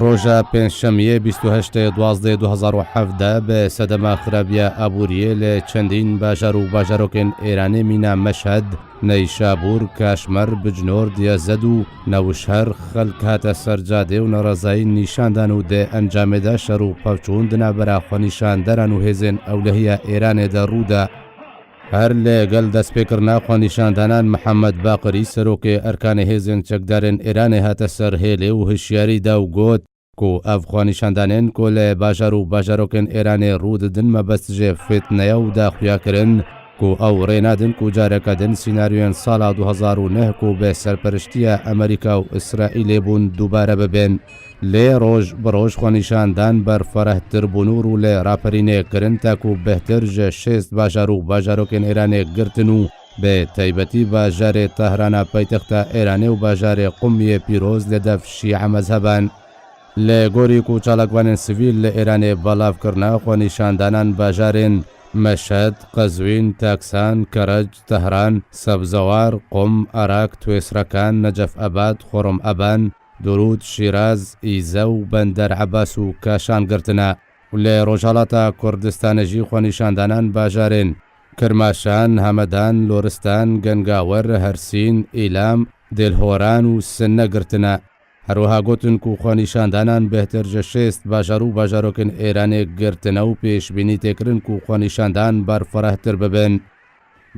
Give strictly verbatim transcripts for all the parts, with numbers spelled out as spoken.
Roja Pêncşemiyê bîst û heştê duwazdehê du hezar û hevdeh bi sedema xirabiya aboriyê li çendîn bajar û bajarokên Êranê mîna Meşhed, Neyşabûr, Kaşmer, Bicnor, Diyezed û Newşehir xelk hate ser cadê û nerezayî nîşan dan û di encamê de şer û pevçûn di navbera xwenîşandaran û hêzên ewlehiya Êranê de rû da. Her li gel destpêkirina xwenîşandanan Mihemed Baqirî, serokê Erkanê Hêzên Çekdarên Êranê hate ser hêlê û hişyarî da û got ku ev xwenîşandanên ku li bajar û bajarokên Êranê rû didin mebest ji fitneya û da xuya kirin ku ew rê nadin ku careke din sînaryoyên sala du hezar û neh ku bi serperiştiya Amerîka û Îsraîlê bûn dubare bibin. Lê roj bi roj xwenîşandan berferehtir bûn û rû li raperînê kirin, ta ku bêhtir ji şêst bajar û bajarokên Êranê girtin û bi taybetî bajarê Tehrana paytexta Êranê û bajarê Qumiyê pîroz li dev şîe mezheban. Li gorî ku çalakvanên sivîl li Êranê belav kirine, xwenîşandanan bajarên Meşhed, Qezwîn, Taksan, Kerec, Tehran, Sebzewar, Qum, Arak, Twêsrekan, Necef Ebad, Xorim Eban, Durûd, Şîraz, Îze û Bender Ebas û Kaşan girtine. Û li Rojhalata Kurdistanê jî xwenîşandanan bajarên Kirmaşan, Hemedan, Loristan, Gengawer, Hersîn, Îlam, Dêlhoran û Sinne girtine. Her wiha gotin ku xwenîşandanan bêhtir ji şêst bajar û bajarokên Êranê girtine û pêşbînî tê kirin ku xwenîşandan berferehtir bibin.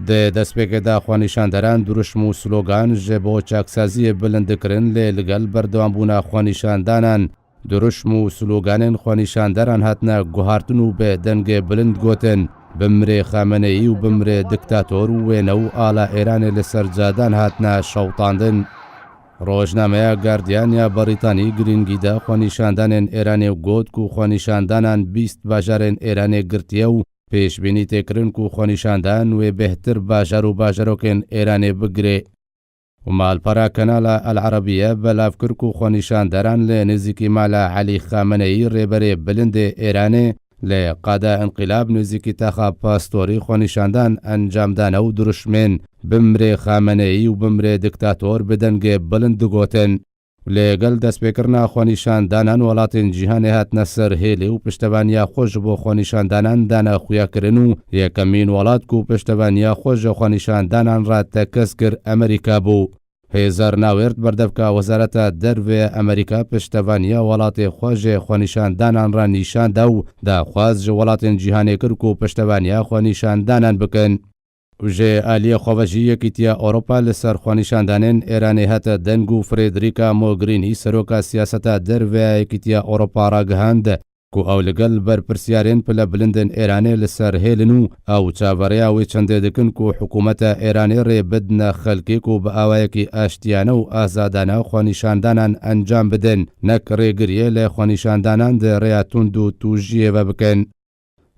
Di destpêkê de xwenîşandaran dirûşm û slogan ji bo çaksaziyê bilind dikirin, lê li gel berdewambûna xwenîşandanan dirûşm û sloganên xwenîşandaran hatine guhartin û bi dengê bilind gotin, "Bimrê Xameneyî û bimrê diktator" û wêne û ala Êranê li ser cadan hatine şewtandin. Rojnameya Guardian ya Berîtanî girîngî da xwenîşandanên Êranê û got ku xwenîşandanan bîst bajarên Êranê girtiye û pêşbînî tê kirin ku xwenîşandan wê bêhtir bajar û bajarokên Êranê bigirê. Û malpera Kanala El Erebiye belav kir ku xwenîşandaran li nêzîkî mala Elî Xameneyî, rêberê bilindê Êranê, li qada Înqilab nêzîkî taxa Pastorî xwenîşandan encam dane û dirûşmên "Bimrê Xameneyî" û "Bimrê diktator" bi dengê bilind digotin. Li gel destpêkirina xwenîşandanan welatên cîhanê hatine ser hêlê û piştevaniya xwe ji bo xwenîşandanan dane xuyakirin û yekemîn welat ku piştevaniya xwe ji xwenîşandanan re tekez kir Amerîka bû. Hêzer Nawêrd berdevka Wezareta Derve ya Amerîka piştevaniya welatê xwe ji xwenîşandanan re nîşan da û daxwaz ji welatên cîhanê kir ku piştevaniya xwenîşandanan bikin. Û ji aliyê xwe ve jî Yekîtiya Ewropa li ser xwenîşandanên Êranê hate deng û Frederica Mogherini, seroka siyaseta derve ya Yekîtiya Ewropa, ragihand ku ew li gel berpirsiyarên pilebilindên Êranê li ser hêl in û ew çaverêya wê çendê dikin ku hikûmeta Êranê rê bidine xelkê ku bi awayekî aştiyane û azadane xwenîşandanan encam bidin, nek rêgiriyê li xwenîşandanan di rêya tund û tûjiyê ve bikin.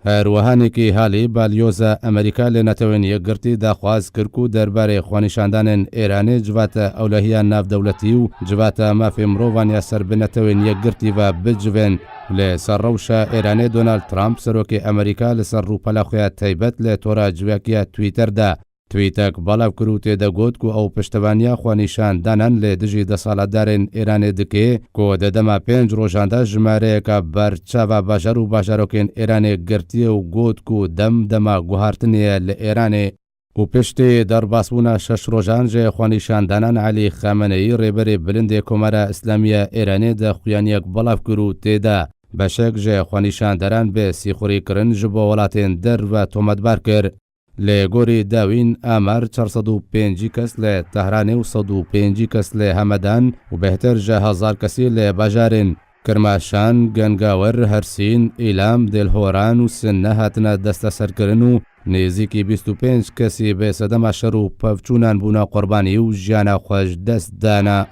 Her wiha Nikî Halî, balyoza Amerîka li Netewên Yekgirtî, daxwaz kir ku derbarê xwenîşandanên Êranê civata ewlehiya navdewletî û civata mafê mirovan ya ser bi Netewên Yekgirtî ve bicivên. Li ser rewşa Êranê, Donald Trump, serokê Amerîka, li ser rûpela xwe ya taybet li tora civiyakiya Twitter de Twîtek belav kir û tê de got ku ew piştevaniya xwenîşandanan li dijî desthilatdarên Îranê dike ku di dema pênc rojan de jimareyeke berçav a bajar û bajarokên Îranê girtiye û got ku dem dema guhartinê ye li Îranê. Û piştî derbasbûna şeş rojan ji xwenîşandanan Elî Xameneyî, rêberê bilindê Komara Îslamî ya Îranê, de xuyaniyek belav kir û tê de beşek ji xwenîşandaran bi sîxurîkirin ji bo welatên derve tometbar kir. Li gorî dawîn, amar çar sed û pêncî kes li Tehranê û sed û pêncî kes li Hemedan û bêhtir ji hezar kesî li bajarên Kirmaşan, Gengawer, Hersîn, Îlam, Dêlhoran û Sinne hatine desteserkirin û nêzîkî bîst û pênc kesî bi sedema şer û pevçûnan bûne qurbanî û jiyana xwe ji dest dane.